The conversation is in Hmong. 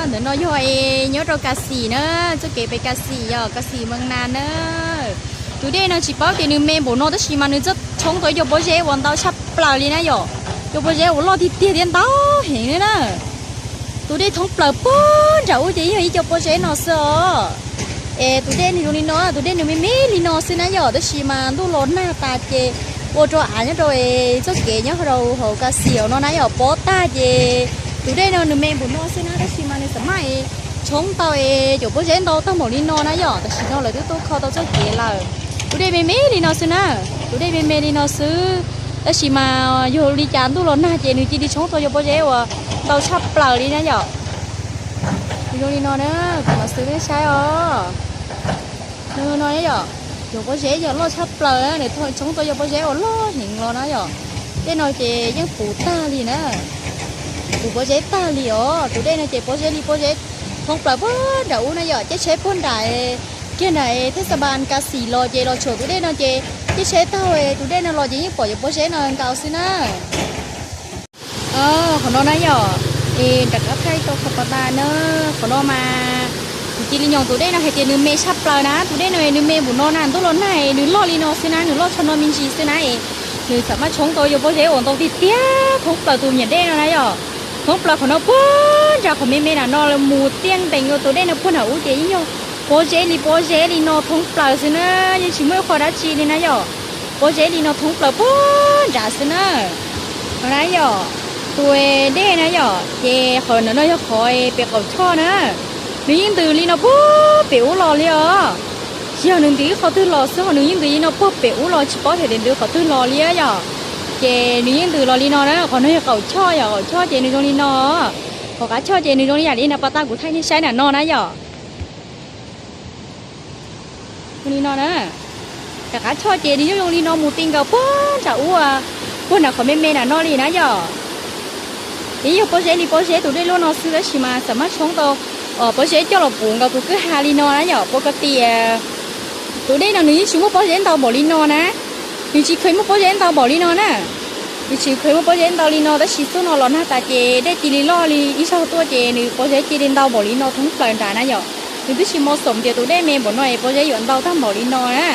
Ntawm no yog es nyob rau Kas Xim na, txoj kev pem Kas Xim yog Kas Xim Mees Nas na. Tus dej no tsis paub tias nws me npaum no tab sis mas nws txawj tshoob tau ib co pob zeb uas ntau tshaj plaws li na yom. Cov pob zeb uas loj tiag tiag thiab ntau heev li na. Tus dej thoob plaws puag nram ub ces yog ib co pob zeb no xwb os. Es tus dej nws zoo li no, tus dej nws me me li no xwb na yom, tab sis mas ntuj los nag tas ces ua rau av nyob rau txoj kev nyob rau hauv Kas Xim no na yom pob tag ces tus dej no nws me npaum no xwb na tab sis mas nws xam maj es tshoob tau es cov pob zeb ntau tag npaum li no na yom. Tam sim no lawv twb tuaj kho tau txoj kev lawm. Tus dej me me li no xwb na, tus dej me me li no xwb, tab sis mas yog li cas ntuj los nag ces nws cia li tshoob tau cov pob zeb uas ntau tshaj plaws li na yom. Nws zoo li no na, kuv mam xwb nej saib os. Nws no na yom, cov pob zeb yog loj tshaj plaws na, nws tshoob tau cov pob zeb uas loj heev los na yom. Tej no ces yeej puv tag li na, puv pob zeb tag li os. Tus dej no ces pob zeb li pob zeb thoob plaws puag nram ub na yom, caij tsheb puag nram kiag nram thej xas npas Kas Xim los ces los tshwm tus dej no ces caij tsheb taug tus dej no los ces yeej pom cov pob zeb no nkaus xwb na. Qhov no na yom, es nram qab thaij tau qhov pas tas na, qhov no mas kuv cia li nyoos tus dej no hais tias nws me tshaj plaws na, tus dej no nws me npaum no na, ntuj los nag nws loj li no xwb na, nws loj tshaj no me ntsis xwb na es nws xam maj tshoob tau cov pob zeb uas ntau tiag tiag thoob plaws tus me nyuam dej no na yom. Thoob plaws qhov no puag nram qhov me me nram no mus tiaj ntees ua tus dej no puag nram ub ces yeej yog pob zeb li pob zeb li no thoob plaws xwb na, yeej tsis muaj ib qho dab tsi li na yom. Pob zeb li no thoob plaws puag nrad xwb na. Qhov na yom, tus dej na yom, ces qhov ntawm no yog qhov pem qaum choj na. Nws yeej ntws li no puag pem ub los li os. Tsis yog nws ntws ib qho twg los xwb ho nws yeej ntws li no puag pem ub los tsis paub tias ntws qhov twg los li yom. Ces nws yeej ntws los li no na, qhov no yog qaum choj yom, qaum choj ces nws zoo li no. Qhov qab choj ces nws zoo li yam li na pas tas kuv thaij nej saib nram no na yom. Li no na, rov qab choj ces nws yeej zoo li no mus ti nkaus puag nram ub, puag nram qhov me me nram no li na yom. Ces yog pob zeb li pob zeb tus dej loj no xwb tab sis mas xam maj tshoob tau pob zeb coj los puv nkaus tus kwj ha li no na yom. Pov ko tias tus dej no nws yeej tsis muaj pob zeb ntau npaum li no na. Nws tsis kheev muaj pob zeb ntau npaum li no na. Nws tsis kheev muaj pob zeb ntau li no tab sis xub no los nag tas ces dej cia li loj li ib zaug tuaj ces nws pob zeb cia li ntau npaum li no thoob plaws nrad na yom. Nws twb tsis mob xom tias tus dej me npaum no es pob zeb yuav ntau tag npaum li no na.